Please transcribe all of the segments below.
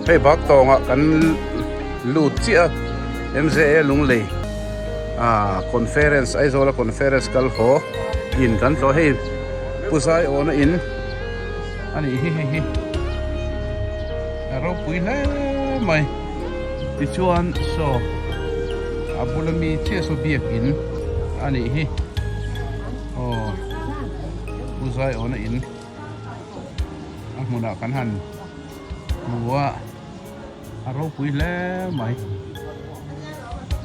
Hei bak tawngah kan lut chiah a MJA Lunglei ah conference Aizawl a conference kal haw in kan tlawh hei Pu Zaiawna in a nih hi hei hi a ropui hle mai tichuan saw a bula mi chiah saw biakin a nih hi aw Pu Zaiawna in. A hmunah kan han hmu a, a ropui hle mai.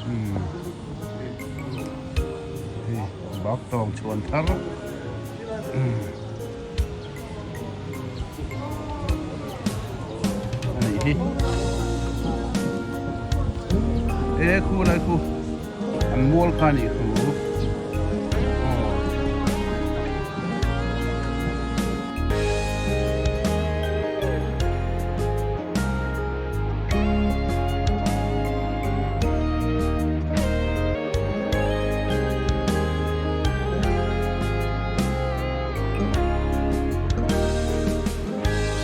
Umm hei bak tawng chhuan thar umm a nih hi. E khu lai khu. An mual kha a nih thu. Aw.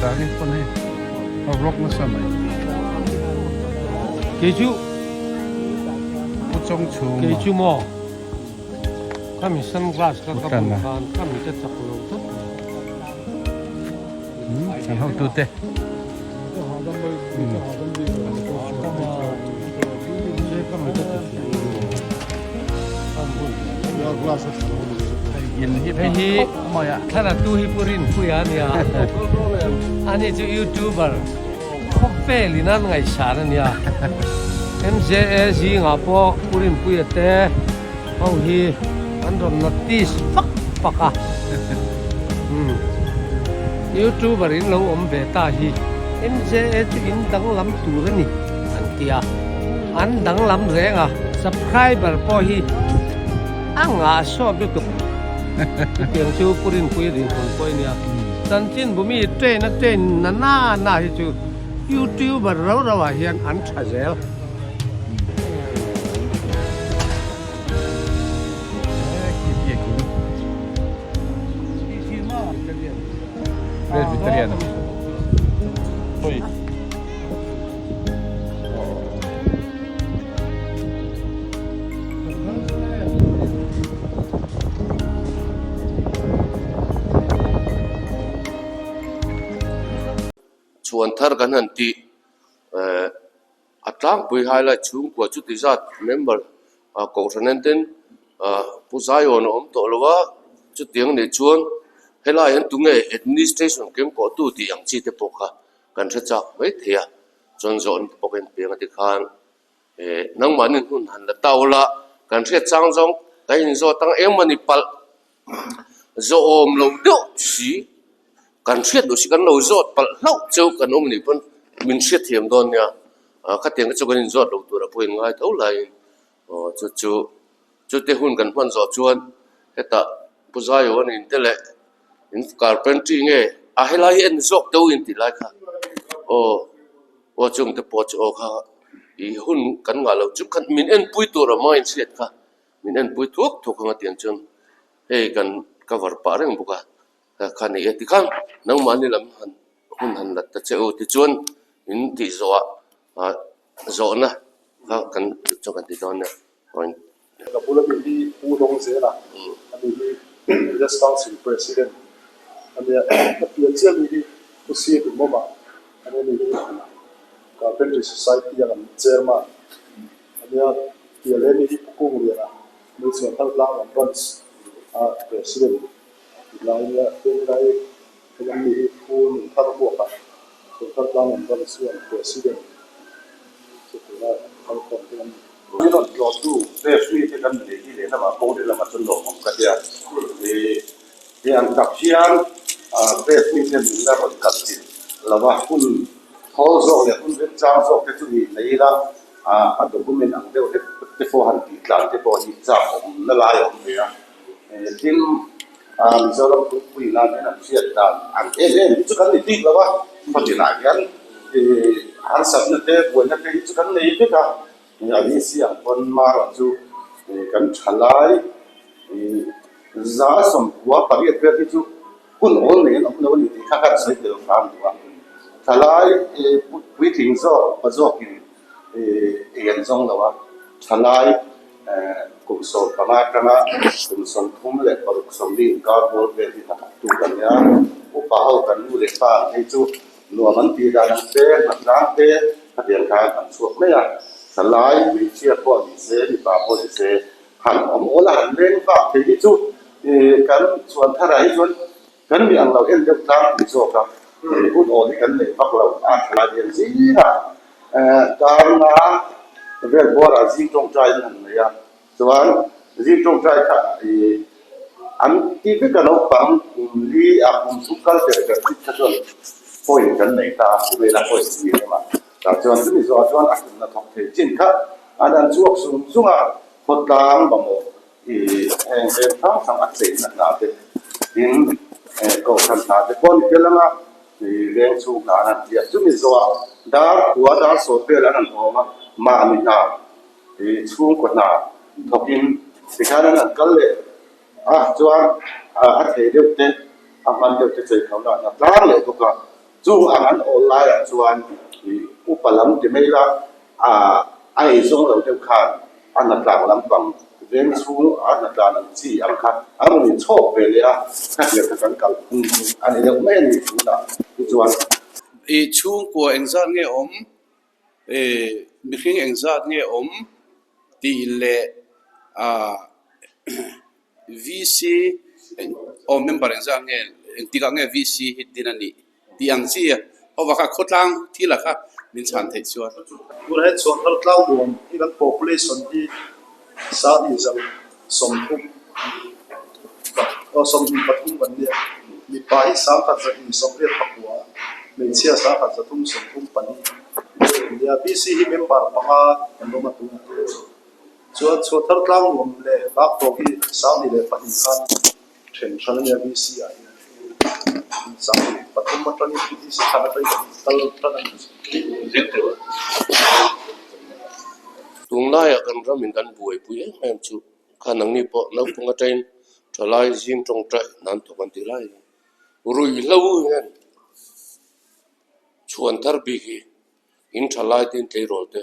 Sari pawn hei a rawk nasa mai. Kei chu Pu Chawng chhung Kei chu maw khami sunglass kha ka bun khan khami ka chak lo tlat mai. Kan hotu te. Hei hi thlalatu hi Pu Rinpuia a nia, ani chu youtuber. Khawvel in an ngaihsan a nia. MJA zingah pawh Pu Rinpuia te ho hi an rawn notice vak vak a. Umm Youtuber in lo awm ve ta hi MJA chu in danglam tur a ni an ti a. An danglam reng a, subscriber pawh hi a ngah sawt lutuk. Chutiang chu Pu Rinpuia dinhmun pawh a nia. Chanchinbu mi train a train na na na hi chu youtuber rau rau ah hian an tha zel. Presbyterian. Chhuan thar kan han tih eh a tlangpui highlight chhungkua chuti zat member ah kohhran en ten ah pu Zion a awm tawh lo a chutiang nih chuan helai hian tunge administration kengkawh tu tih ang chi te pawh kha kan hre chak mai thei a chuan zawhna te pawh ka inpiang a tikhan Eh, nangmahni hun han la ta ula, kan hriat chang zawng kan inzawt ang eng mawni palh zawhawm lo deuh si, kan hriat duh si kan lo zawt palh hlauh cheu kan awm anih pawn min hriat thiam dawn nia, ah khatiang te chu kan inzawt lo turah pawh in ngai tho laiin aw chu chu chute hun kan hman zawh chuan hetah Pu Zaiaw a nin te leh in carpentry nge a helai hi en zawk deuh in tih lai kha aw. Aw chung te pawh chu aw kha ih hun kan ngah loh chu khan min enpui tur a main hriat kha min enpui thuak thuak ang a tiang chuan hei kan cover pah reng bawk a kha ni e tikhan nangmahni lam han hun han la ta che u tichuan in tih zawhah ah zawhna kha kan chu kan ti dawn nia. Ka bula mi hi Pu Dawng Zela a ni hi Village Council President a nia. Ka pian chiah mi hi Pu Sir Dumawma a nia ni hi Carpentry Society a kan Chairman a nia. Pian leh mi hi Pu Kung Liana ni chuan Thaltlang lam Branch a President tih lai a nia. Heng lai helam mi hi Pu Nunthar Buaka chuan Thaltlang lam Branch chuan President chutih lai kalkhawm te an ni. Min rawn tlawhtu referee te kan nei hi lehlamah pawh lehlamah chuan lawmawm ka tia. He ang tak hian referee te min la rawn kal chilh lo a, hun thawl zawk leh hun remchang zawk te chu ni mai ila a document ang deuh te pawh han tih tlan te pawh hi chak awmna lai a awm ve a. Tin, Mizoram thupui nan hian an hriat dan ang em em hi chu kan ni bik lo a, khawtinah hian harsatna te buaina te hi chu kan nei vek a. A ni si ang pawn Mara chu kan tha lai 198 vel hi chu hun awl nei an awm lo a ni tih kha khan sawi tel hram duh a. Thalai puitling zawk pa zawkin ei an zawng lo a, thalai kum 15 atanga kum 36 40 inkar bawr vel hi hnathawktu kan nia. Upa ho kan nu leh pa ang phei chu nuam an tih dan ang te, hnatlang te khatiang khan an chhuak mai a. Thalai hmeichhia pawh ni se, mipa pawh ni se han awm awl a, han leng vak thei hi chu kan chhuan tharah hi chuan Kan mi ang lo en deuh tlangpui zawk a, hun awl hi kan neih vak lo a, thalai lian zingah Darna vel buarah zing tawngtai an han nei a, chuan zing tawngtai kha an ti vek a, naupang kum li ah kum thum kal ber ber tih kha chuan point kan nei ta a, khawvela point chi em a, tah chuan chumi zawhah chuan a tumna thawk thei chin kha an han chhuak zung zung a, khawtlang mamawh I heng veng hrang hrang a cheina hna te tin kohhran hna te pawh a ni tel ang a, i veng chhung hna an han ti a, chumi zawhah dar khua dar sawm vel an han awm a, mahni hna i chhungkaw hna thawkin tikhian an han kal leh a, chuan a thei deuh te a hman deuh te chei tho na an ha tlang leh bawk a, chung ang an awl laiah chuan i upa lam ti mai la A ei zawng lo deuh khan a hnatlang lampang veng chhung a hnatlan ang chi ang kha a rawn inchhawk ve leh a, khatiang kha kan kal phung chu a ni deuh mai a ni tunah hi chuan. I chhungkua engzat nge awm? I mihring engzat nge awm? Tih leh VC aw member engzat nge engtikah nge VC hi din a nih? Tih ang chi a, hova kha khawtlang thil a kha min chhan theih chuan. Tunah hian Chhuanthar Tlangnuam hi kan population hi 2030 aw 23 kan nia, mipa hi 1189, hmeichhia 1334 an nia, BC hi member panga kan awm a tunah hian. Chuan Chhuanthar Tlangnuam leh Baktawk hi 2002 khan Then hran a nia VC ah hian 23 atangin VC khan atangin kan kal tan a ni. Tunlaiah kan ramin kan buaipui em em chu kha nangni pawh naupang atangin thalai zing tawngtai nan thawk an tih lai ruihhlo hian chhuan thar bik hi in thalai te in tleirawl te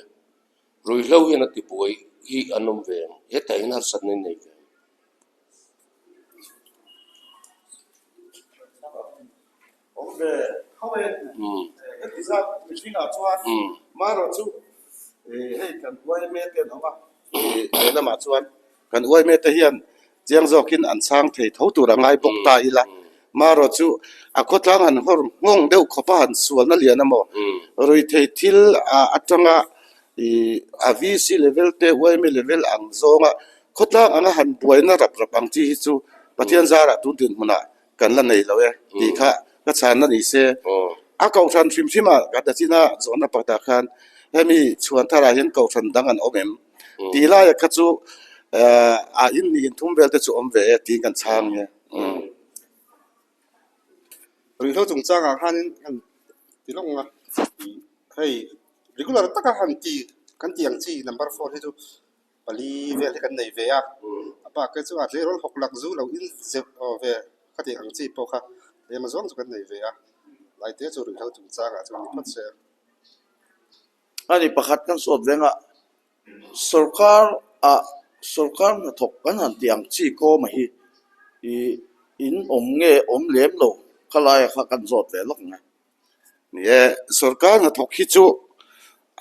ruihhlo hian a tibuai hi an awm ve ang hetah hian harsatna in nei ve ang. Awm ve tho e. Heti zat mihringah chuan marawh chu hei kan uaime te an awm a, lehlamah chuan kan uaime te hian chiang zawkin an chhang thei tho tur a ngai bawk ta ila. Marawh chu a khawtlang han hawr nghawng deuh khawpa han sualna lian emaw ruithei thil atanga a VC level te uaime level ang zawnga Khawtlang anga han buaina rap rap ang chi hi chu Pathian zarah tun dinhmunah kan la nei lo e tih kha ka chhanna ni se. A kohhran hrim hrim ah ka tachina zawhna pakhatah khan hemi chhuan tharah hian kohhran dang an awm em tih laia kha chu a in ni inthum vel te chu awm ve e tiin kan chhang nge. Ruihhlo chungchangah khanin han ti lawk ang a, hei regular taka han ti kan tih ang chi number four hi chu Pali vel hi kan nei ve a, a bak te chu a tleirawl hawk lak zu lo in zep aw ve kha tih ang chi pawh kha tlem a zawng chu kan nei ve a, lai te chu ruihhlo chungchangah chuan ni phawt se. A ni pakhat kan sawt veng a, sorkar ah sorkar hnathawk kan han tih ang chi kawma hi ih in awm nge awm lem lo khalaia kha kan zawt ve lawk nge. Ni e, sorkar hnathawk hi chu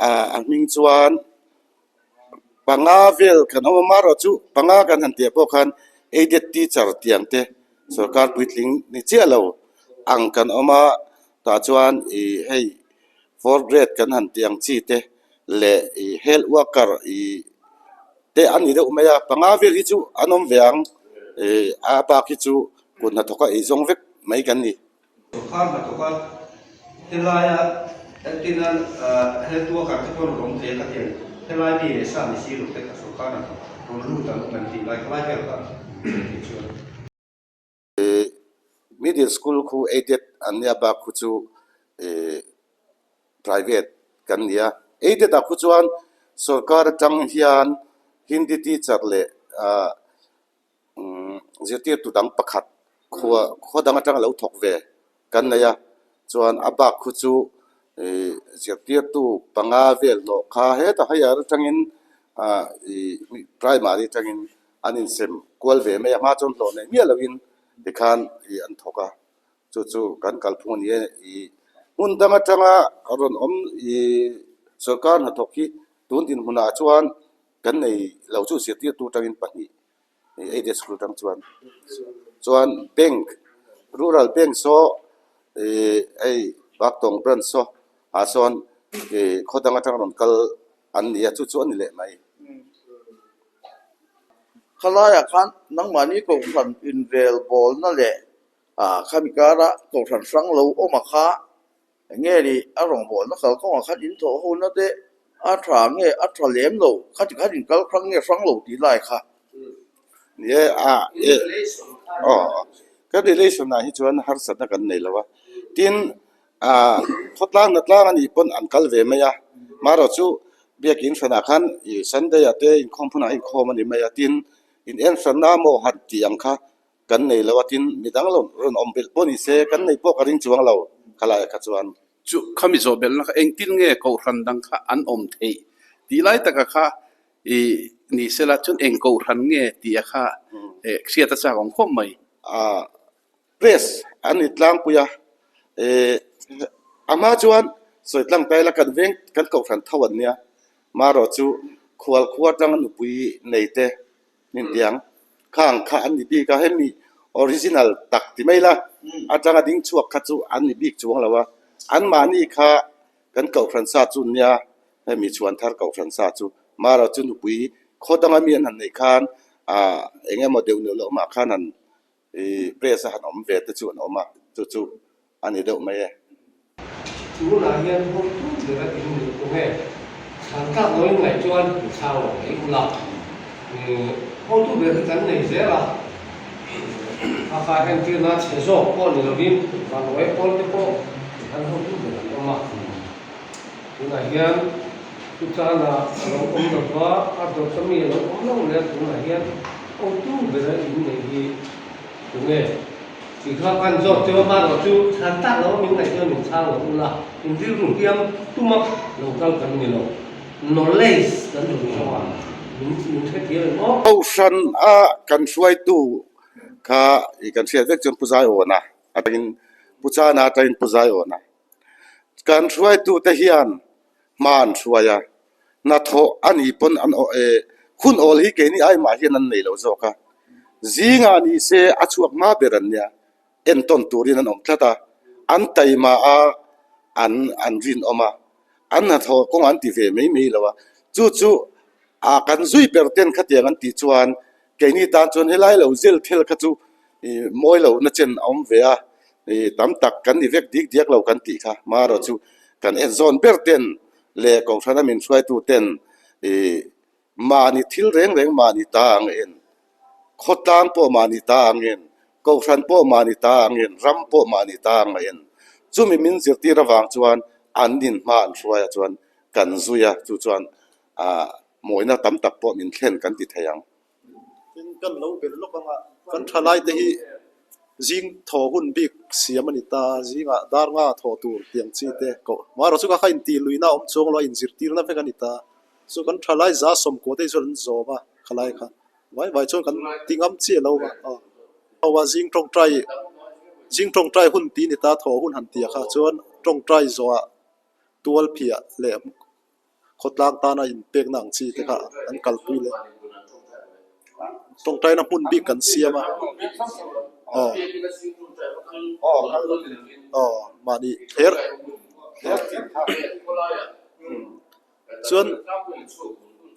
a hming chuan panga vel kan awm a, amaherawh chu panga kan han tih pawh khan aided teacher tih ang te sorkar puitling ni chiah lo ang kan awm a, tah chuan ih hei fourth grade kan han tih ang chi te leh ih health worker ih te a ni deuh mai a, panga vel hi chu an awm ve ang ih a bak hi chu kut hnathawk a eizawng vek mai kan ni. Sorkar hnathawk a, helaia entirna health worker te pawh rawn awm thei a ka tiang, helai mi leh sa ni si lo te kha sorkar hnathawk rawn lut ang kan tih lai khalai vel kha tih chuan. Middle school khu aided an nia bak khu chu private kan ni a, aided ah khu chuan sorkar atang hian Hindi teacher leh Zirtirtu dang pakhat khua khaw dang atanga lo thawk ve kan nei a, chuan a bak khu chu Ih zirtirtu panga vel hlawh kha heta higher atangin ah ih primary atangin an insem kual ve mai a, hma chuan hlawh nei miah loin tikhan ih an thawk a, chu chu kan kalphung a ni e. Ih hmun dang atanga rawn awm ih sorkar hnathawk hi tun dinhmunah chuan kan nei lo chu zirtirtu atangin pahnih Aided school atang chuan chuan bank rural bank saw ih hei Baktawng branch saw ah sawn ih khaw dang atang rawn kal an ni a chu chu a ni leh mai. Khalaiah khan nangmahni kohhran inrel bawlna leh ah khami kara kohhran hrang lo awm a kha Eng nge ni a rawngbawlna kalkawngah khan in thawh hona te a tha nge a tha lem lo khati khan in kal hrang nge hrang lo tih lai kha. Ni e a e aw kan relation ah hi chuan harsatna kan nei lo a tin ah khawtlang na tlang anih pawn an kal ve mai a marawh chu biakin hranah khan ih Sunday ah te inkhawm hunah a inkhawm a ni mai a tin in en hranna maw han tih ang kha Kan nei lo a tin midang lo rawn awm belh pawh ni se kan nei pawh ka ring chuang lo khalai kha chuan. Chu khami zawh belhna kha engtin nge kohhran dang kha an awm theih tih lai taka kha i ni sela chuan eng kohhran nge tih a kha hriat a chak awm khawp mai. Ah press an ni tlangpui a eh a hma chuan sawi tlang ta ila kan veng kan kohhran tho an nia marawh chu khual khua atanga nupui nei te Hmintiang khang kha an ni bik a, hemi original tak ti mai la, atanga ding chhuak kha chu an ni bik chuang lo a, anmahni kha kan kohhran sa chu nia, hemi chhuan thar kohhran sa chu Mara chu nupui khaw danga mi an han neih khan ah eng emaw deuh neuh loh mah khan han Ih press a han awm ve te chu an awm a, chu chu a ni deuh mai e. Tunah hian hotu ber a in nei kawng e. Chhan tlak lo in ngaih chuan in chhang lo mai ula. Hotu ber hi kan nei zel a, a kha entirna chhe zawk pawh ni lovin vanruai pawl te pawh an hotu ber an awm a. Tunah hian Tuchana a lo awm lo va, a dawt ami a lo awm lo leh a tunah hian hotu ber a in neih hi tunge? Tih kha kan zawt cheu a, hmanraw chu chhan tak lo a min ngaih chuan min chhang lo ula, in rilru hliam tuma lo kal kan ni lo, knowledge kan duh zawk a, min min hrethiam em aw? Kohhran a kan hruaitu kha i kan hriat vek chuan Pu Zaiawna atangin Pu Chana atangin Pu Zaiawna Kan hruaitute hian hma an hruai a, hnathawh a nih pawn an aw e, hun awl hi keini aimah hian an nei lo zawk a, zingah ni se a chhuak hma ber an nia, entawn turin an awm tlat a, an taima a, an an rinawm a, an hnathawh kawng an ti ve mai mai lo a, chu chu ah kan zui ber ten khatiang an tih chuan keini tan chuan helai lo zel thel kha chu ih mawi lo na chen a awm ve a, ih tam tak kan ni vek dik diak lo kan tih kha marawh chu kan en zawn ber ten leh kohhrana min hruaitu ten ih mahni thil reng reng mahni ta ang en khawtlang pawh mahni ta ang en kohhran pawh mahni ta ang en ram pawh mahni ta ang en chumi min zirtir avang chuan an in hma an hruai ah chuan kan zui a chu chuan ah mawina tam tak pawh min thlen kan ti thei ang. Tin, kan lo belh lawk ang a, kan thalai te hi zing thaw hun bik siam a ni ta, zingah dar nga thaw tur tiang chi te koh marawh chu kha kha intih luihna a awm chuang lo a, inzirtirna vek a ni ta. Chu kan thalai za sawmkua te hi chuan an zawm a, khalai kha vai vai chuan kan ti ngam chiah lo a, aw. Aw a zing tawngtai, zing tawngtai hun tih a ni ta, thaw hun han tih ah kha chuan tawngtai zawhah tual phiah leh khawtlang tana inpekna ang chi te kha an kalpui leh tawngtaina hmun bik kan siam a aw aw mahni thler chuan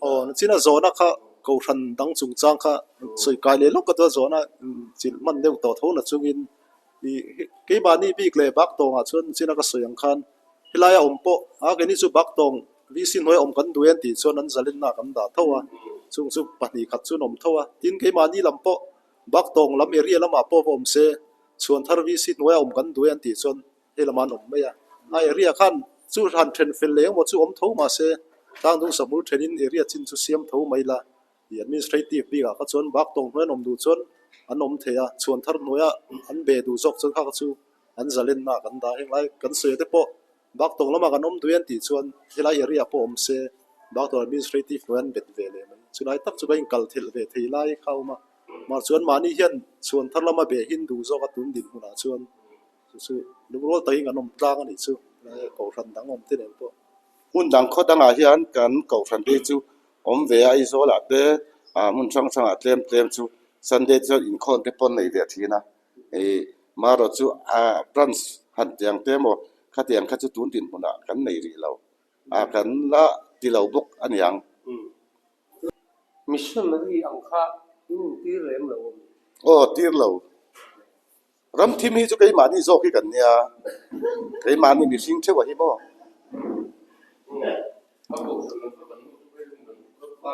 aw nachina zawhna kha kohhran dang chungchang kha sawi kai leh lawk ka tua zawhna chilh hman deuh tawh tho na chungin ih keimahni bik leh bak tawngah chuan nachina ka sawi ang khan. Helaia awm pawh a keini chu Baktawng VC hnuaia awm kan duh e an tih chuan an zalenna kan dah tho a, chung chu pahnih khat chu an awm tho a. Tin, keimahni lam pawh Baktawng lam area lamah pawh va awm se, Chhuanthar VC hnuaia awm kan duh e an tih chuan hei lamah an awm mai a. A area khan chu han then fel leh engemaw chu awm tho mahse, tlangdung sahmul thenin area chin chu siam tho mai la. I administrative bikah kha chuan Baktawng hnuaia an awm duh chuan an awm thei a, Chhuanthar hnuaia an be duh zawk chuan kha kha chu an zalenna kan dah. Henglai kan sawi te pawh. Baktawng lamah kan awm duai an tih chuan helai area pawh awm se Baktawng administrative hnuai an bet ve leh mai. Chulai tak chu kan inkal thelh ve thei lai kha a awm a. Mah chuan mahni hian chhuan thar lama beh hin duh zawk a tun dinhmunah chuan chu chu lungrual takin kan awm tlang a nih chu kohhran dang awm te nen pawh. Hmun dang khaw dangah hian kan kohhran te chu awm ve a, Aizawlah te hmun hrang hrangah tlem tlem chu Sunday te chuan inkhawm te pawh an nei ve thin a, ih marawh chu branch han tiang te emaw khatiang kha chu tun dinhmunah kan nei rih lo a, kan la ti lo bawk a niang. Missionary ang kha in intir lem lo a mi? Aw tir lo. Ram thim hi chu keimahni zawk hi kan nia, keimahni mihring theuh a hi maw?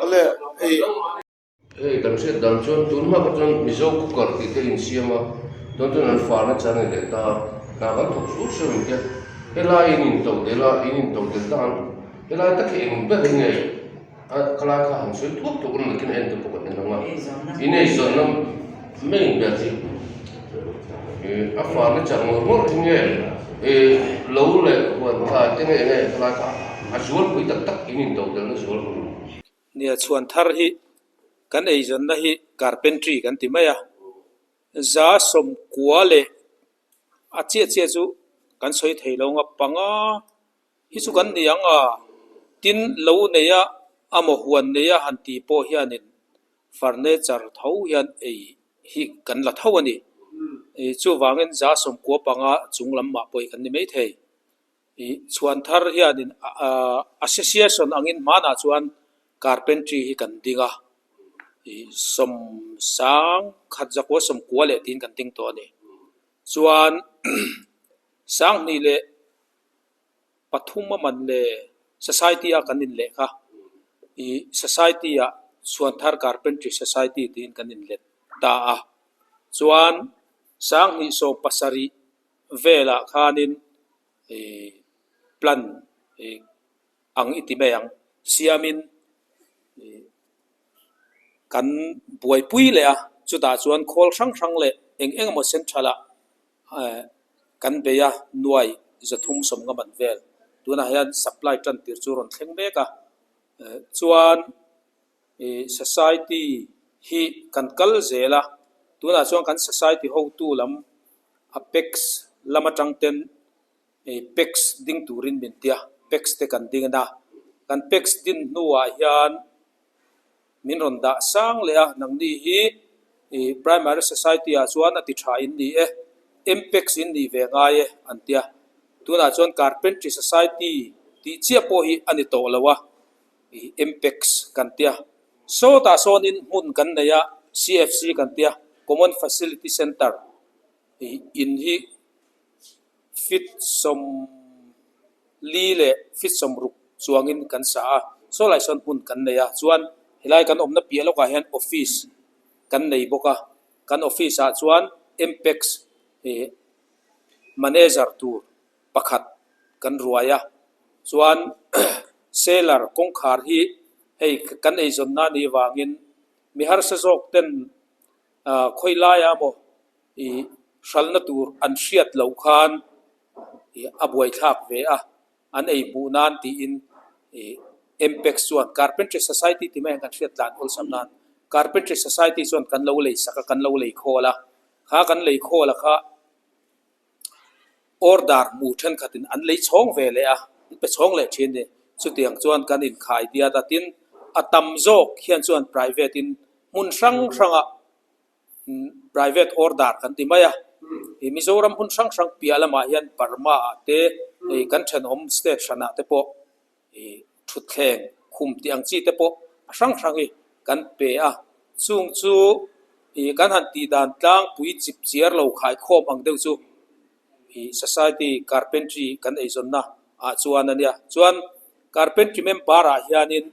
Awle hei. Hei kan hriat dan chuan tun hma kha chuan Mizo cooker tih te insiam a, chuan chuan an far nasa a ni leh ta a, hna kan thawk sur sur ang che. Helai in into tel a, in into tel ta ang, helai tak hi eng ber hi nge? A khalai kha han sawi thuak thuak a nakin a en te pawh kan en ang a in eizawnna main ber hi ih a furniture ngawr ngawr hi nge ih lo leh huan thlai te nge enge khalai kha a zualpui tak tak in in todelhna zualpui. Nia chhuan thar hi kan eizawnna hi carpentry kan ti mai a, 190 leh a chiah chiah chu kan sawi thei lo ang a, panga Hi chu kan ni ang a, tin lo neia amaw huan neia han ti pawh hianin furniture tho hian ei hi kan la tho a ni. Chuvangin 195 chung lam mah pawh hi kan ni maithei. Chhuan thar hianin association angin hmanah chuan carpentry hi kan ding a, sawm sang khat zakua 90 leh tiin kan ding tawh a ni. Chuan 2000 leh pathum a man leh society a kan inleh kha ih society ah Chhuanthar Carpentry Society tiin kan inlet ta a chuan 2017 velah khanin ih plan ih ang i ti mai ang siamin ih kan buaipui leh a chutah chuan khawl hrang hrang leh eng eng emaw central ah Kan bei a, nuai 350 man vel. Tunah hian supply tan tir chu rawn thleng mek a. Chuan society hi kan kal zel a, tunah chuan kan society hotu lam Apex lam atang ten Pex ding turin min ti a, Pex te kan ding a. Kan Pex din hnuah hian Min rawn dah sang leh a, nangni hi Primary Society ah chuan a ti tha in ni e, Mpex in nih ve ngai e an ti a. Tunah chuan Carpentry Society tih chiah pawh hi a ni tawh lo a, Mpex kan ti a. Sawtah sawnin hmun kan nei a, CFC kan ti a, Common Facility Centre in hi Feet 40 leh feet 60 chuangin kan sa a, saw lai sawn hmun kan nei a, chuan helai kan awmna piah lawkah hian office kan nei bawk a, kan office ah chuan Mpex ih manager tur pakhat kan ruai a, chuan seller kawngkhar hi hei kan eizawnna anih vangin mi harsa zawk ten ah khawi laia maw Ih hralhna tur an hriat loh khan ih a buaithlak ve a, an ei hmuh nan tiin ih Mpex chuan Carpentry Society ti mai ang kan hriat tlan awlsam nan Carpentry Society chuan kan lo lei sak a, kan lo lei khawl a, kha kan lei khawl a kha order hmu thenkhatin an lei chhawng ve leh a, an pe chhawng leh thin a ni. Chutiang chuan kan inkhai diat a, tin a tam zawk hian chuan private in hmun hrang hrangah Private order kan ti mai a, ih Mizoram hmun hrang hrang piah lamah hian Burma ah te ih kan thenawm state hranah te pawh ih thutthleng khum tih ang chi te pawh a hrang hrang hi kan pe a, chung chu ih kan han tih dan tlangpui chip chiar lo khaikhawm ang deuh chu ih society carpentry kan eizawnna ah chuan a nia. Chuan carpentry member ah hianin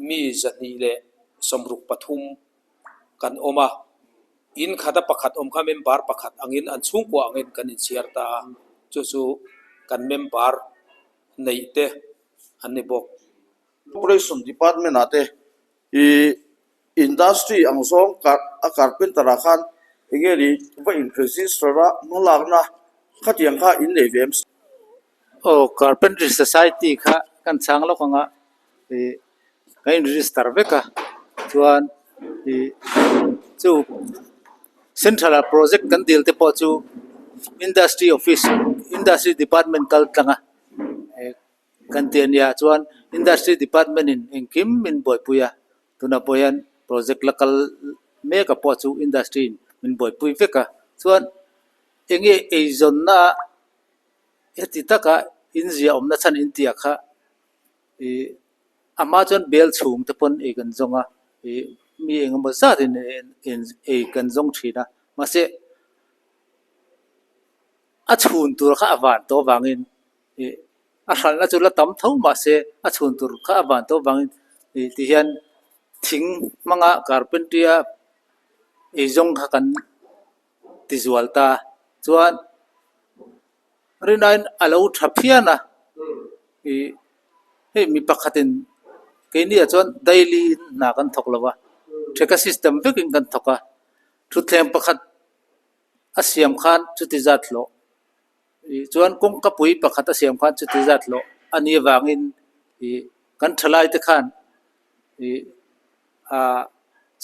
mi 263 kan awm a, in khata pakhat awm kha member pakhat angin an chhungkua angin kan inchhiar ta a, chu chu kan member neih te an ni bawk. Corporation Department ah te ih industry ang zawng a carpenter ah khan eng nge ni va in register a hmalakna khatiang kha in nei ve em? Aw Carpentry Society kha kan chhang lawk ang a ih kan in register vek a chuan ih chu central ah project kan dil te pawh chu industry office industry department kal tlang a eh kan ti a nia chuan industry department in engkim min buaipui a tunah pawh hian project la kal mek a pawh chu industry in min buaipui vek a chuan eng nge eizawnna ah heti taka inziah awmna chhan intiah kha ih a hma chuan bel chhung te pawn ei kan zawng a ih mi engemaw zat in ei kan zawng thin a mahse a chhun tur kha a van tawh avangin ih a hralhna chu la tam tho mahse a chhun tur kha a van tawh avangin ih ti hian thing hmanga carpentry a eizawng kha kan tizual ta chuan rinaiin a lo tha phian a ih hei mi pakhatin keini ah chuan daily in hna kan thawk lo va theka system vekin kan thawk a thutthleng pakhat a siam khan chuti zat hlawh ih chuan kawngka pui pakhat a siam khan chuti zat hlawh a nih avangin ih kan thalai te khan ih ah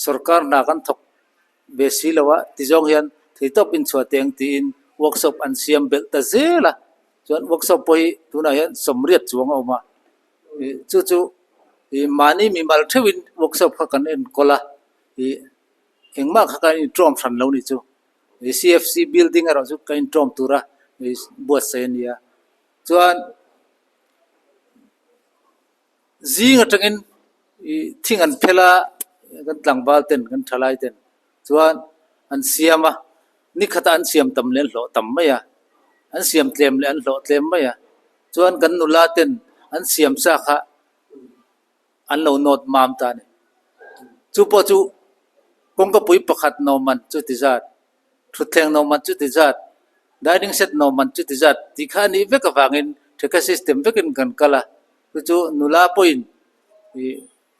sorkar hna kan thawk ve si lo a ti zawng hian theitawp inchhuah teh ang tiin workshop an siam belh ta zel a chuan workshop pawh hi tunah hian sawmriat chuang a awm a ih chu chu ih mahni mimal theuhin workshop kha kan enkawl a ih engmah kha kan intawm hran lo nih chu ih C F C building erawh chu kan intawm tura ih buatsaih a ni a chuan zing atangin ih thing an phel a kan tlangval ten kan thalai ten chuan an siam a ni khatah an siam tam leh an hlawh tam mai a an siam tlem leh an hlawh tlem mai a chuan kan nula ten an siam sa kha an lo nawt mam ta a ni chu pawh chu kawngka pui pakhat nawm man chu ti zat Thutthleng nawm man chuti zat, dining set nawm man chuti zat tih kha a nih vek avangin theka system vekin kan kal a, chu chu nula pawhin ih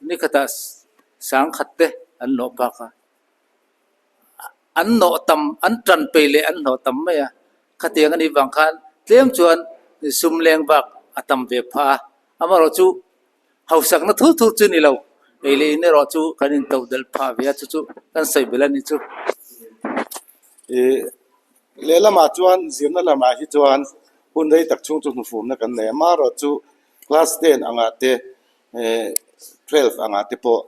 ni khatah sangkhat te an hlawh phak a, an nawh tam an tan peih leh an hlawh tam mai a, khatiang a nih vang khan tlem chuan sum leng bak a tam ve phah a, amaherawhchu chu Hausakna thur thur chu ni lo, ei leh in erawh chu kan intoh delh phah ve a, chu chu kan sawi belh a ni chu. Ih, lehlamah chuan zirna lamah hi chuan hun rei tak chhung chu hnufumna kan nei a, amaherawh chu class ten angah te eh twelve angah te pawh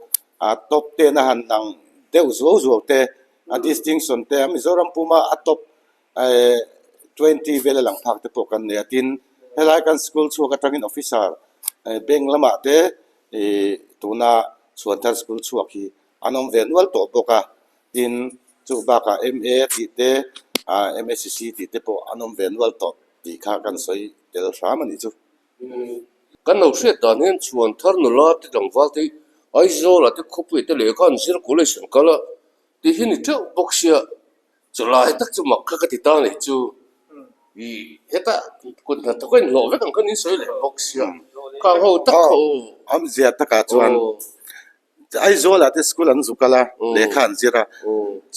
a top ten a han lang deuh zuau zuau te, a distinction te a Mizoram puma a top Eh 20 vel a lang phak te pawh kan nei a tin helai kan school chhuak atangin officer eh bank lamah te ih tuna chhuanthar school chhuak hi an awm ve nual tawh bawk a tin chu bakah M_A tih te ah M_S_C tih te pawh an awm ve nual tawh tih kha kan sawi tel hram a nih chu. Kan lo hriat dan hian chhuanthar nula te tlangval te hi Aizawl ah te khawpui te lehkha an zir college an kal a tih hi ni teuh bawk sia. Chulai tak chu mak kha ka ti ta nih chu ih heta kut hnathawk a inhlawh vek ang khan in sawi leh bawk sia khang ho tak kha aw. Awmzia takah chuan Aizawl ah te school an zuk kal a lehkha an zir a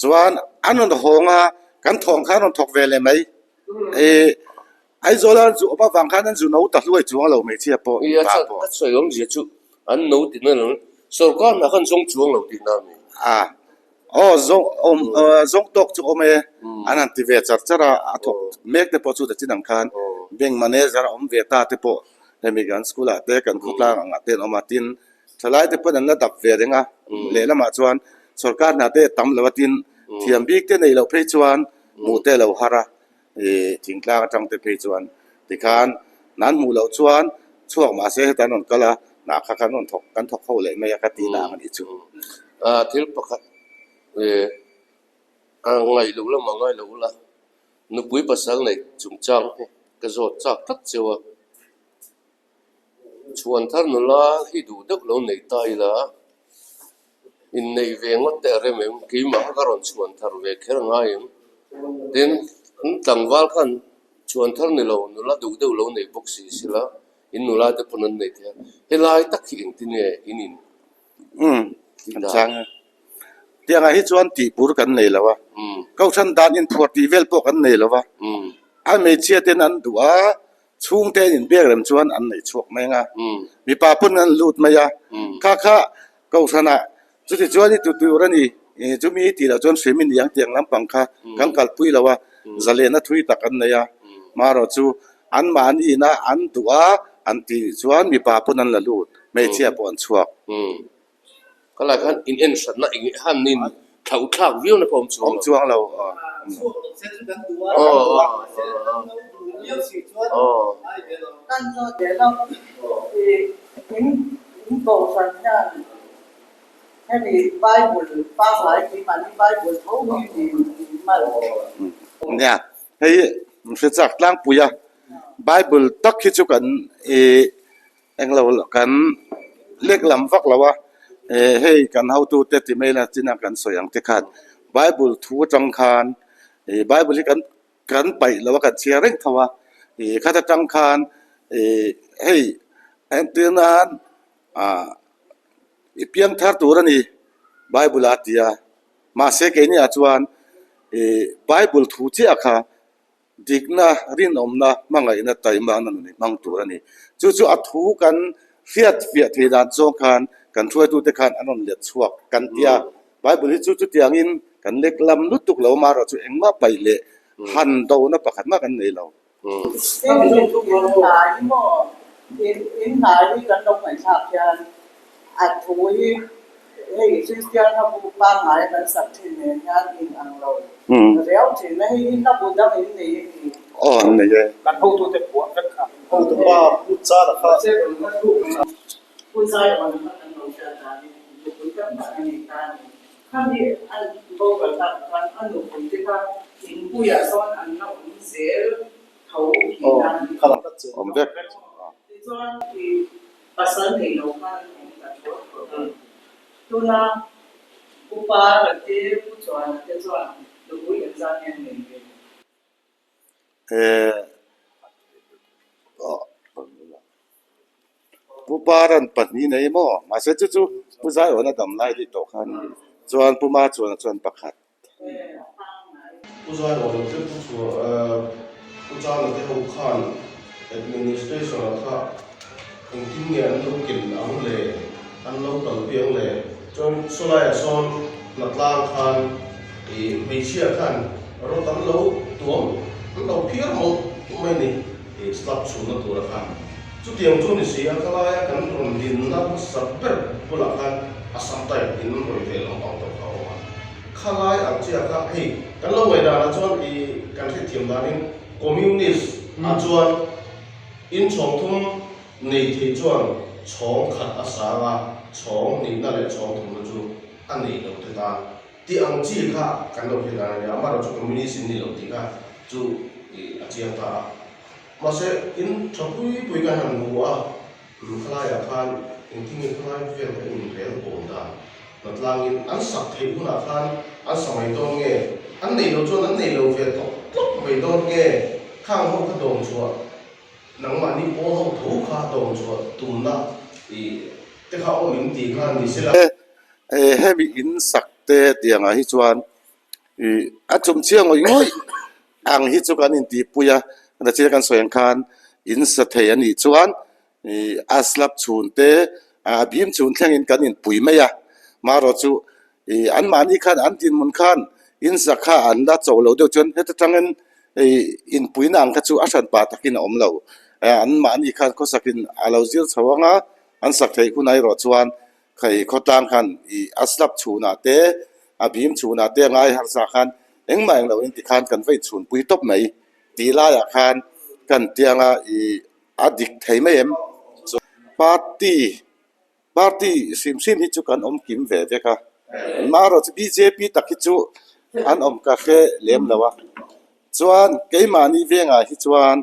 chuan an rawn hawng a kan thawng kha an rawn thawk ve leh mai ih Aizawl a an zu awm avang khan an zu no ta hluai chuang lo hmeichhia pawh Nia pa chuan pawh. ka sawi awmzia chu an no tihna lo sorkar hna khan zawng chuang lo tihna a ni. A aw zawng awm zawng tawk chu awm e an han ti ve char char a a thawk mek te pawh chu ta chin ang khan bank manager a awm ve ta te pawh hemi kan school ah te kan khawtlang ang ah te an awm a tin thalai te pawn an la dap ve reng a lehlamah chuan sorkar hna te tam lo a tin thiam bik te neih loh phei chuan hmuh te a lo har a. Ih thingtlang atang te phei chuan tikhan nan hmuh loh chuan chhuak mahse heta an rawn kal a, hnah kha khan rawn thawk kan thawk ho leh mai a ka tih dan a nih chu. Ah thil pakhat ih a ngaih loh lamah ngai loh ula nupui pasal neih chungchang hi ka zawt chak tlat cheu a. Chhuan thar nula hi duh deuh lo nei ta ila, inneih ve ngawt te a rem em? Keimah kha ka rawn chhuan thar ve kher a ngai em? Tin, an tlangval khan chhuan thar ni lo, nula duh deuh lo nei bawk si sila, in nula te pawn an nei thei a, helai tak hi engtin nge in in Umm, an chang e. Tiangah hi chuan tihpur kan nei lo a, Kohhran dan inphuar tih vel pawh kan nei lo a, a hmeichhia ten an duh a. Chhungte an inbiak rem chuan an neih chhuak mai ang a, mipa pawn an lut mai a, kha kha Kohhranah chuti chuan i tu tur a ni, chumi i tih loh chuan hrim i ni ang tiang lampang kha kan kalpui lo a, zalehna thui tak an nei a, marawh chu anmahni ina an duh a an tih chuan mipa pawn an la lut, hmeichhia pawh an chhuak. Ka lai khan in en hratna eng han in thlauh thlak viau na pawh awm chuang lo. Awm chuang lo. Kan zawt leh lo i in kohhran hian hemi Bible pangngai keimahni Bible tho hi min mal. Nia, hei hre chak tlangpui a, Bible tak hi chu kan i Englo kan lek lam vak lo a, hei kan hotute ti mai la chin a kan sawi ang te khan Bible thu atang khan ih Bible hi kan kan paih lo a kan chhiar reng tho a, ih khat atang khan ih hei entir nan ah i piang thar tur a ni Bible ah a ti a, mahse keini ah chuan ih Bible thu chiah kha Dikna, rinawmna, hmangaihna, taimana nun i hmang tur a ni. Chu chu a thu kan hriat fiah thei dan zawng khan kan hruaitute khan an rawn let chhuak kan ti a. Bible hi chu chutiangin kan lek lam lutuk lo amaherawh chu engmah paih leh han dona pakhat mah kan nei lo. In hna hi maw, in hna hi kan lo ngaihthlak hian A thu hi hei Kristian hlabu pangngai kan sak thin nen hian in ang lo riau thin a, hei hi hlabu dang in nei a ni. Aw an nei e. Kan hotute phuah vek kha. Hotupa Pu Chana kha. Pu Zaiawna kha kan lo hriat danin nupui tam tak a nei ta a ni. Khami a boral tak khan a nupui te kha inpuiah sawn an la awm zel tho tih a ni. Awm vek. Tichuan i pasal nei lo khan an awm ta thuak thuak a. Tuna upa Rate Pu Chuana te chuan nupui engzat nge an nei ve? Pu Paran pahnih nei maw? Mahse chu chu Pu Zaiawna dam lai daih tawh kha a ni. Chuan Pu Machuana chuan pakhat. Pu Zaiawna te Pu Pu Chana te ho khan administration ah kha engtin nge an lo ken ang le, an lo kalpui ang le. Chuan sawlaiah sawn hnatlang khan ih hmeichhia khan rawt an lo tuam an lo phiar mawlh mai a ni ih slab chhunna tura khan. Chutiang chu ni si a, khalaia kan rawn dinna hmasa ber bulah khan Assam type in rawi ve lampang tawh kha a awm a. Khalai ang chiah kha hei kan lo ngaihdanah chuan ih kan hriatthiam danin Communist ah chuan in chhawng thum nei thei chuan chhawng khat a sang a, chhawng nihna leh chhawng thumna chu a nei lo te tan tih ang chi kha kan lo hriat dan a nia, amaherawhchu chu Communist in ni lo tih kha chu ih a chiang ta a. Mahse in tha pui pui kan han hmu a. Khalaiah khan engtin nge khalai vel kha inrel bawl dan hnatlangin an sak theih hunah khan an sa mai dawn nge, an nei lo chuan an nei lo ve tawk tlawk mai dawn nge, khang ho kha dawm chhuah nangmahni pawl ho tho kha dawm chhuah tumna ih te kha awm in tih kha ni sela. Hemi in sak te tiangah hi chuan ih a chumchhiah ngawih ngawih ang hi chu kan intihpui a, nachina kan sawi ang khan in sa thei a nih chuan ih a slab chhun te a bim chhun thlengin kan inpui mai a, marawh chu ih anmahni khan an dinhmun khan in sa kha an la cho lo deuh chuan heta tangin ih inpuina ang kha chu a hran pah takin a awm lo, anmahni khan khawsakin a lo zir chho ang a, an sak theih hunah erawh chuan Khai khawtlang khan i a slab chhunah te, a bim chhunah te a ngai harsa khan engmah englo in tikhan kan va inchhunpui tawp mai tih laiah khan kan tianga i a dik thei mai em? Party party hrim hrim hi chu kan awm kim ve vek a, marawh chu bjp tak hi chu an awm ka hre lem lo a, chuan keimahni vengah hi chuan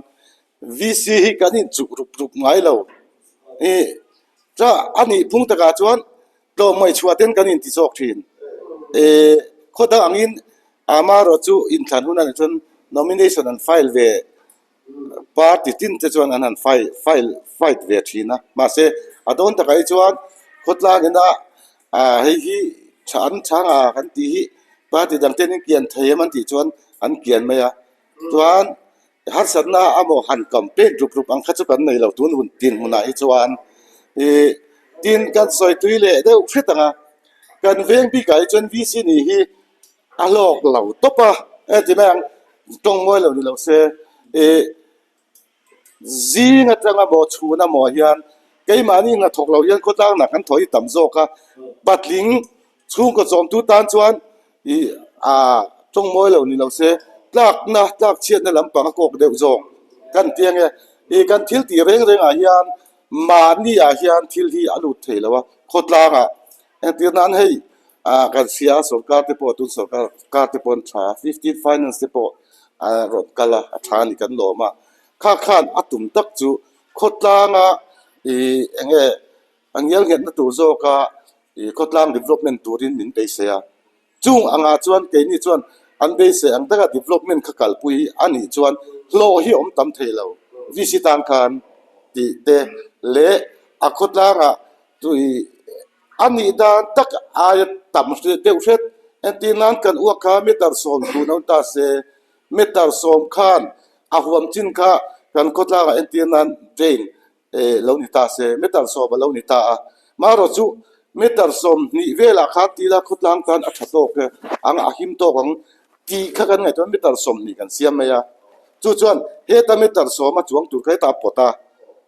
VC hi kan inchuh rup rup ngai lo i Cha a nih phung takah chuan tlawmngaih chhuah ten kan inti zawk thin. Eh khaw dang angin amaherawh chu inthlan hun a nih chuan nomination an file ve party tin te chuan an han file file fight ve thin a. Mahse a dawn takah hi chuan khawtlang ina ah hei hi tha an chhang a kan tih hi party dang ten an kian thei em an tih chuan an kian mai a. Chuan. Harsatna amaw han campaign rup rup ang kha chu kan nei lo tun hun dinhmunah hi chuan ih tin kan sawi tui leh deuh hret ang a, kan veng bikah hi chuan VC nih hi a hlawk lo tawp a, heti mai ang tawng mawi lo ni lo se ih Zing atanga maw chhun amaw hian keimahni hnathawk lo hian khawtlang nak an thaw hi tam zawk a, patling chhungkaw chawmtu tan chuan ih ah tawng mawi lo ni lo se tlakna tlak chhiatna lampang a kawk deuh zawk kan ti ange ih kan thil tih reng reng ah hian mahni ah hian thil hi a lut thei lo a khawtlangah entir nan hei ah kan hria a sorkar te pawh tun sorkar kar te pawh an tha a 15 finance te pawh a rawn kal a a tha a ni kan lawm a kha khan a tum tak chu khawtlanga ih eng nge a ngial nghetna tur zawka ih khawtlang development turin min beisei a chung angah chuan keini chuan an beisei ang taka development kha kalpui a nih chuan hlawh hi awm tam thei lo VC tan khan tih te leh a khawtlangah tui A nih dan tak aia tam deuh hret. Entir nan kan uak kha meter sawm tun a awm ta se, meter sawm khan a huam chin kha kan khawtlangah entir nan drain lo ni ta se, meter sawm a lo ni ta a. Marawh chu meter sawm hnih velah khan tila khawtlang tan a tha tawk e ang, a him tawk ang tih kha kan ngaihtuah meter 20 kan siam mai a. Chu chuan heta meter sawm a chuang tur kha hetah a pawt a,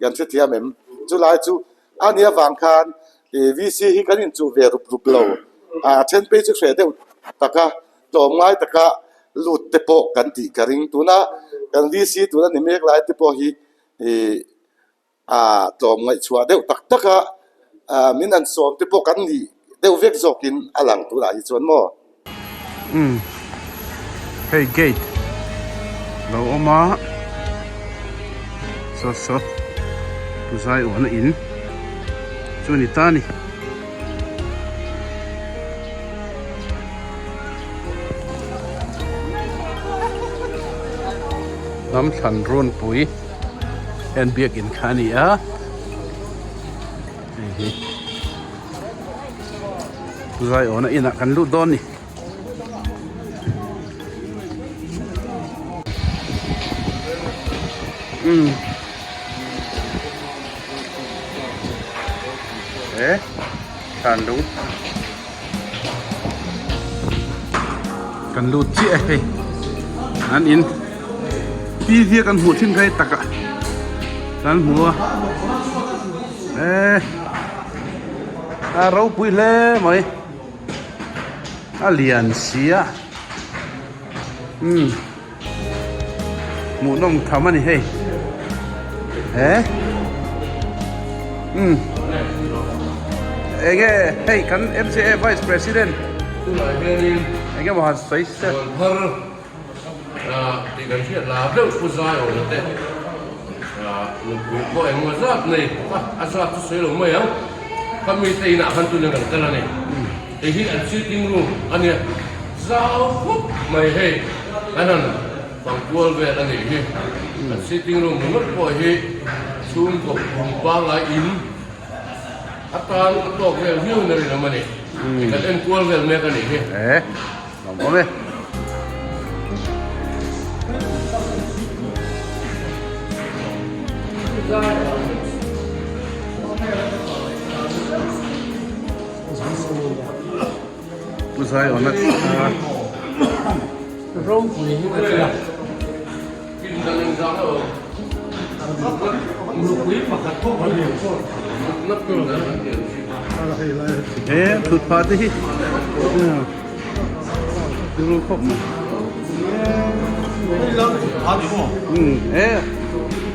kan hrethiam em? Chulai chu A nih avang khan VC hi kan inchuh ve rup rup lo. A then phei chu hreh deuh taka tlawmngai taka lut te pawh kan tih ka ring. Tuna kan VC tuna ni mek lai te pawh hi a tlawmngaih chhuah deuh tak taka min an sawm te pawh kan nih deuh vek zawkin a lang tunah hi chuan maw. Umm hei gate lo awm a saw saw zai uahna in chu a ni ta a ni. Hnam thlan runpui hian biakin kha a ni a hei hi. Zaiawna inah kan lut dawn ni. Umm. E thlan lung kan lut chiah e hei an in TV a kan hmuh thin kha hei takah kan hmu a e. A ropui hle mai a lian si a umm hmuhnawm tham a ni hei he umm enge hei kan MCA vice president enge maw han sawi se. Tih kan hriat lar deuh Pu Zaiawna te nupui pawh engmaw zat nei a, a zat chu sawi lo mai ang. Ka mite inah khan tun in kan kal a ni. Hei hi an sitting room a nia, zau khawp mai hei kan han fang kual vel a nih hi. An sitting room ringawt pawh hi chhungkaw kum pangngai in atan a tawk vel viau in a rinawm a ni. Kan enkual vel mek a nih hi. Awm awm e. Pu Zaiawna a. Ropui hi ka tia. Nupui pakhat pawh kan nei. He thut phah te hi turu khawp mai. E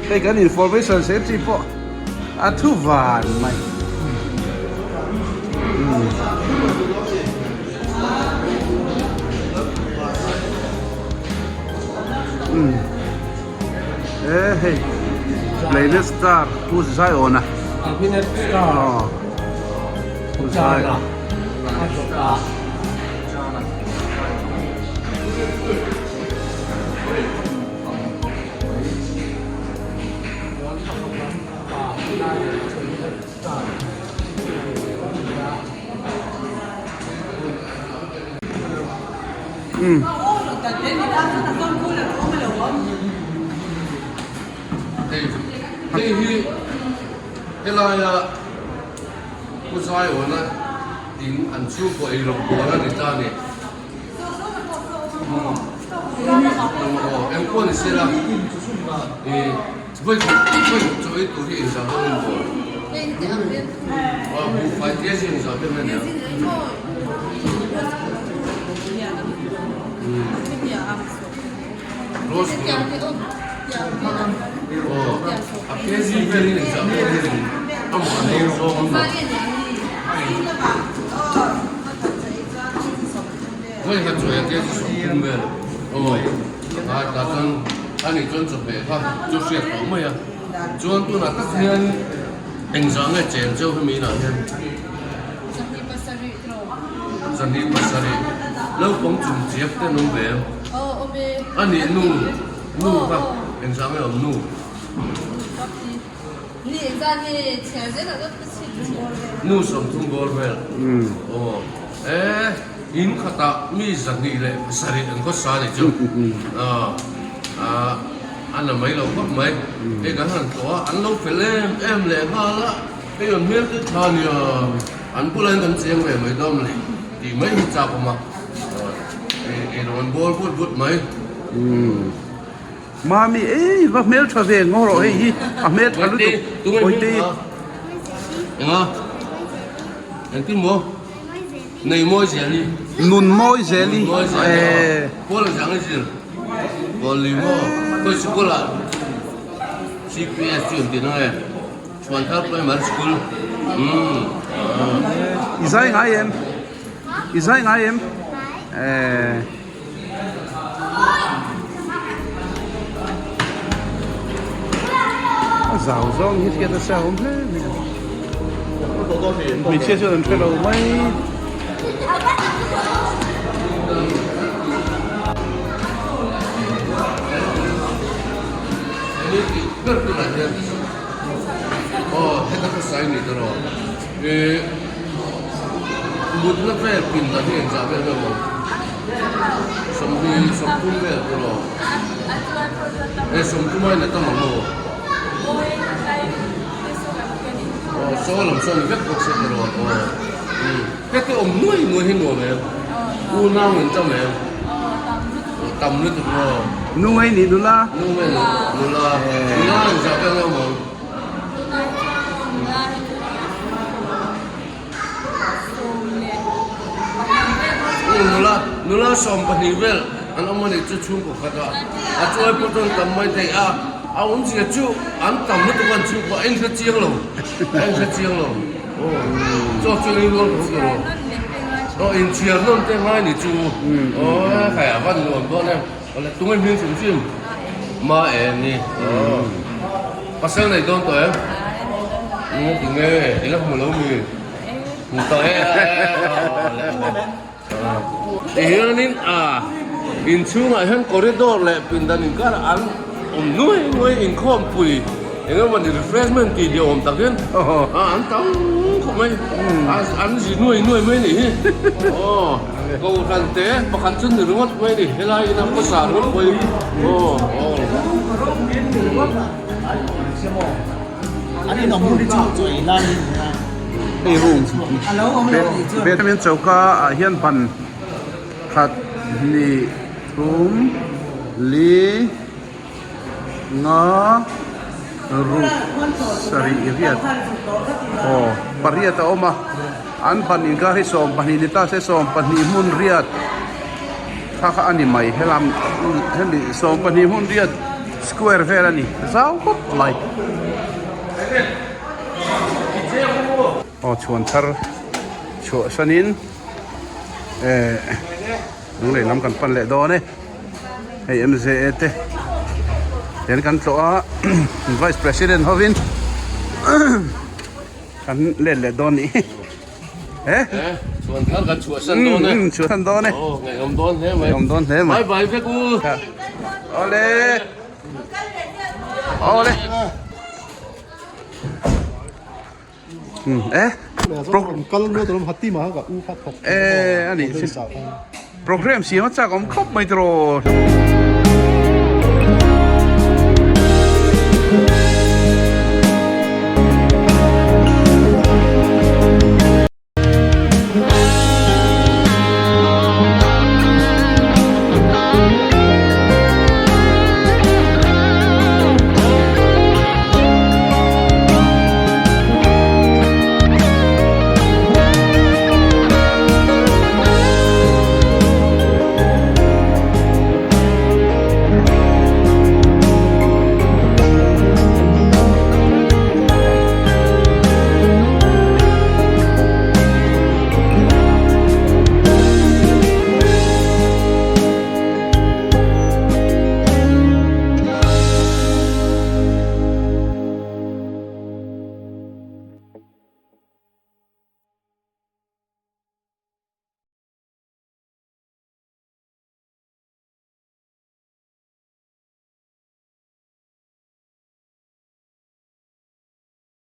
hei kan information sem chi pawh a thu van mai. E hei planet star pu Zaiawna Planet star pu Zaiawna Hei hei hi helaia Pu Zaiawna in an chhungkaw eirawng bawl a ni ta a ni. Aw engpawh ni sela ih vawi khat vawi khat chaw ei tur hi engzah dawn in bawl aw buhfai te zing engzah ber ania rose aw a kg vel hi engzah ber nge amah an lo zawng a maw. Vawi khat chawi a kg 30 vel aw a tah chuan a nih chuan chawhmeh kha chu hriat tawh mai a chuan tunah tak hian engzah nge chen cheu hemi inah hian 27 naupang chung chiak te an awm ve em a nih nu nu kha engzah nge awm nu. Nu 30 bawr vel aw e in khatah mi 207 an khawsa a nih chu a a na mai lo khawp mai hei kan han tlawh a an lo fel em em leh nghal a hei an hmel te tha nia an bulah hian kan cheng ve mai dawn a ni tih mai hi chak awm a eirawng an bawl vut vut mai. Mami ei va hmel tha ve ngaw rawh hei hi a hmel tha lutuk Bawihte Enga engtin maw nei mawi zel i Nun mawi zel i ee Pawl ang zang i zir Pawl ni maw khawi sikul ah CPS chu engtin ang e Chhuanthar Primary School umm I zai ngai em I zai ngai em ee. A zau zawng hi hriat nasa a awm hle mai a hmeichhia chuan an hrelo mai. Mutna vel pindan hi engzah vel nge maw? 20 30 vel tur aw. E 30 aiin a tam ang maw? Aw saw lam sawn vek bawk se tur aw. Aw heti awm nuai nuai hi nuam em? Unau in tam em? Tam lutuk maw? Nu ngei nih nula. Nu ngei nula. Nula engzah vel nge maw? Nula nula 12 vel an awm a nih chu chhungkaw khat a a chuai pawh chuan tam mai thei a a awmzia chu an tam lutuk a an chhungkaw a inhre chiang lo a inhre chiang lo aw chaw chu ei rual tho tur aw aw inchhiar nawn te ngai ni chu aw khai a van nuam dawn em awle tunge hming hrim hrim ma em ni aw pasal nei dawn tawh em tinge i la hmu lo mi hmu tawh e tihianin a inchhungah hian corridor leh pindan inkar an awm nuai nuai inkhawmpui eng emawni refreshment tih ni awm tak hian an tam khawp mai an zi nuai nuai mai a nih hi aw kohhran te pakhat chu ni ringawt mai a ni helai ina khawsa ringawt pawh hi aw aw. Hei room bed bed choka ah hian ban khat hnih thum li nga ruk sarih riat aw pariat a awm a an ban inkar hi 12 ni ta se 12 hmun riat kha kha a ni mai helam hemi 12 hmun riat square vel a ni zau khawp mai aw chhuan thar chhuah sanin eh lunglei lam kan pan leh dawn e hei M_Z_A te hian kan tlawh a vice president hovin kan let leh dawn nih hi he chhuan thar kan chhuah san dawn e chhuah san dawn e aw ngaihawm dawn hle mai ngaihawm dawn hle mai bye bye vek u awle awle eh eh ani program siam a chak awm khawp mai tiraw.